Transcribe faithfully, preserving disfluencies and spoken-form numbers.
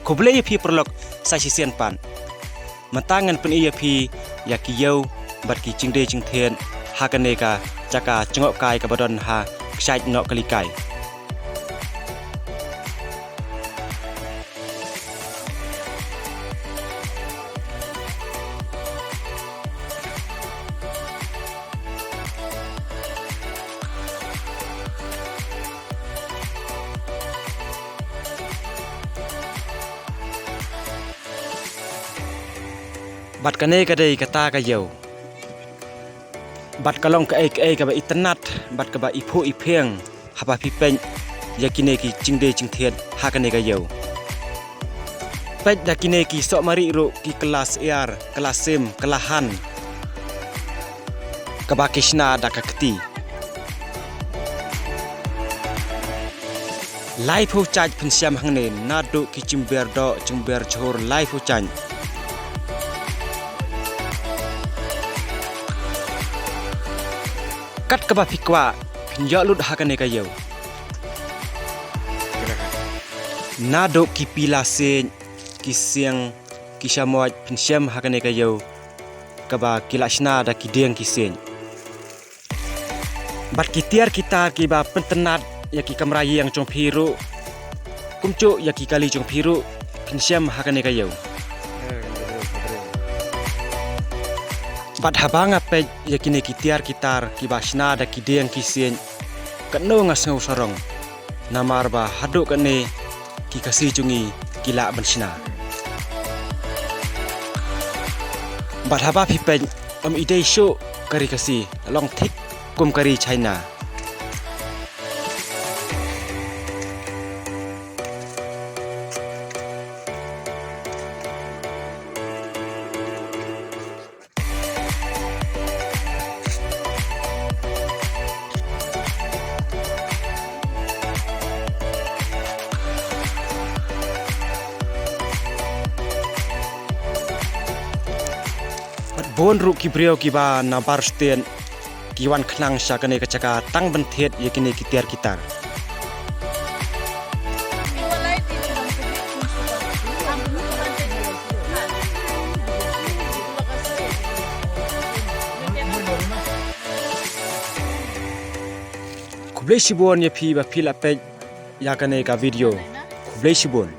Khublei ïa phi paralok sa shisien pat. Mynta ngan pyni ïa phi ïa ki ïew bad ki jingdie jingthied ha kane ka jaka jngohkai kaba don ha kshaid Nohkalikai. Bad kane ka dei kata ka ïew. Bad ka long kaei kaei kaba itynnad bad kaba iphuh iphieng haba phi peit ïa kine ki jingdie jingthied ha kane ka ïew. Peit da kine ki sohmari ruh ki kylla syiar, kylla sim, kylla han, kaba ki shna da ka kti. Laiphew jait phin shem hangne, naduh ki jingber doh jingber jhur, laiphew jait. Kat kaba phi kwah phin ïoh lut ha kane ka ïew. Naduh ki pila siej, ki sieng, ki shamoit phin shem ha kane ka ïew kaba ki la shna da ki dieng ki siej. Bad ki tiar ki tar kiba pynitynnad ïa ki kamra ïing jong phi ruh, kumjuh ïa ki kali jong phi ruh, phin shem ha kane ka ïew. Bad haba nga peit ïa kine ki tiar ki tar kiba shna da ki dieng ki siej, katno nga sngew sarong. Namar ba haduh kane ki Khasi jong ngi ki lah ban shna. Bad haba phi peit, ym i dei shuh ka ri Khasi, long thik kum ka ri China. Bad bun ruh ki briew kiba na barstet ki wan khnang sha kane ka jaka tang ban thied ïa kine ki tiar ki tar. Khublei shibun ïa phi ba phi la peit ïa kane ka video. Khublei shibun.